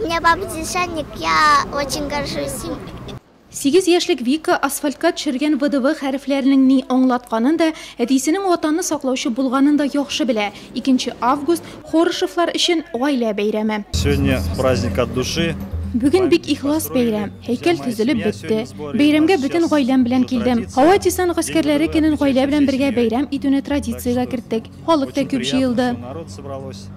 У меня папа десантник, я очень горжусь им. 8 яшьлек Вика асфальтка төшергән ВДВ хәрефләренең ни аңлатканын да, әтисенең ватанны саклаучы булганын да яхшы белә. 2 август Хорошевлар өчен гаилә бәйрәме. Сегодня праздник от души. Бүген бик ихлас бәйрәм. Һәйкәл төзелеп бетте. Бәйрәмгә бөтен гаиләм белән килдем. Һава десант гаскәрләре көнен гаилә белән бергә бәйрәм итүне традициягә керттек. Халык та күп җыелды. Народ собралось.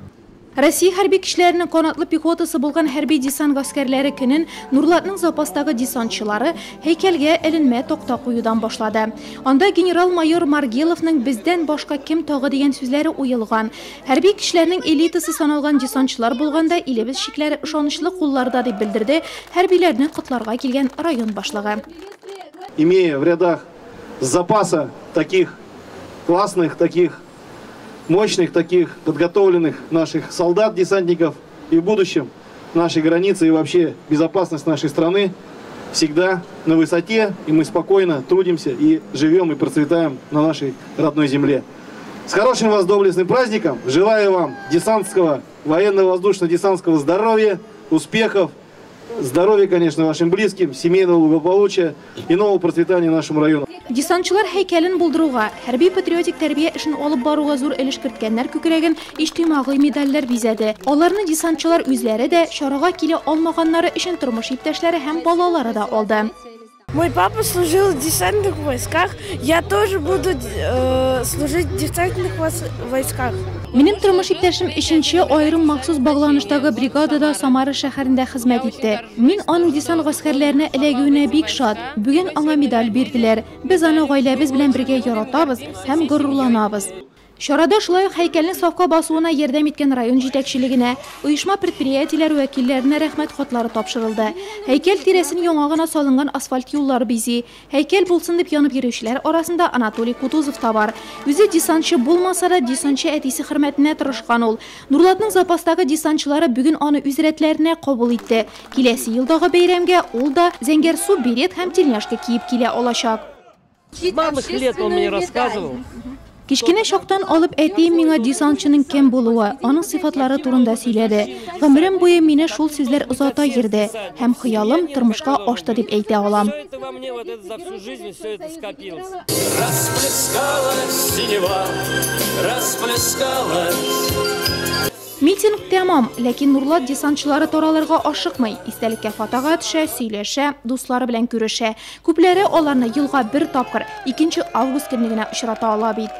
Россия хәрби көчләренең канатлы пехотасы булган хәрби десант гаскәрләре көнен Нурлатның запастагы десантчылары һәйкәлгә эленмә такта куюдан башлады. Анда генерал-майор Маргеловның бездән башка кем тагы дигән сүзләре уелган. Хәрби көчләрнең элитасы саналган десантчылар булганда илебез чикләре ышанычлы кулларда дип белдерде хәрбиләрне котларга килгән район башлыгы. Имея в рядах запаса таких классных, таких мощных, таких подготовленных наших солдат, десантников, и в будущем наши границы и вообще безопасность нашей страны всегда на высоте, и мы спокойно трудимся и живем и процветаем на нашей родной земле. С хорошим вас доблестным праздником! Желаю вам десантского, военно-воздушно-десантского здоровья, успехов, здоровья, конечно, вашим близким, семейного благополучия и нового процветания нашему району. Десантчылар һәйкәлен булдыруга, хәрби патриотик тәрбия эшен алып баруга зур өлеш керткәннәр күкрәген иҗтимагый медальләр бизәде. Аларны десантчылар үзләре дә, чарага килә алмаганнары өчен тормыш иптәшләре һәм балалары да алды. Мой папа служил в десантных войсках. Я тоже буду служить в десантных войсках. Минем тормыш иптәшем 3нче аерым махсус багланыштагы бригадада Самара шәһәрендә хезмәт итте. Мин аның десант гаскәрләренә эләгүенә бик шат. Бүген аңа медаль бирделәр. Без аны гаиләбез белән бергә яратабыз һәм горурланабыз. Чарада шулай ук һәйкәлнең сафка басуына ярдәм иткән район җитәкчелегенә, оешма предприятиеләр вәкилләренә рәхмәт хатлары тапшырылды. Һәйкәл тирәсен яңа гына салынган асфальт юллар бизи. Һәйкәл булсын дип янып йөрүчеләр арасында Анатолий Кутузов та бар. Үзе десантчы булмаса да, десантчы әтисе хөрмәтенә тырышкан ул. Нурлатның запастагы десантчылары бүген аны үз рәтләренә кабул итте. Киләсе елдагы бәйрәмгә ул да зәңгәрсу берет һәм тельняшка киеп килә алачак. С малых лет он мне рассказывал. Кечкенә чактан алып әтием миңа десантчының кем булуы, аның сыйфатлары турында сөйләде. Гомерем буе мине шул сүзләр озата йөрде һәм хыялым тормышка ашты дип әйтә алам. Расплескалась синева, расплескалась. Митинг тәмам, ләкин Нурлат десантчылары таралырга ашыкмый. Истәлеккә фотога төшә, сөйләшә, дуслары белән күрешә. Күпләре аларны елга бер тапкыр, 2 август көнне генә очрата ала бит.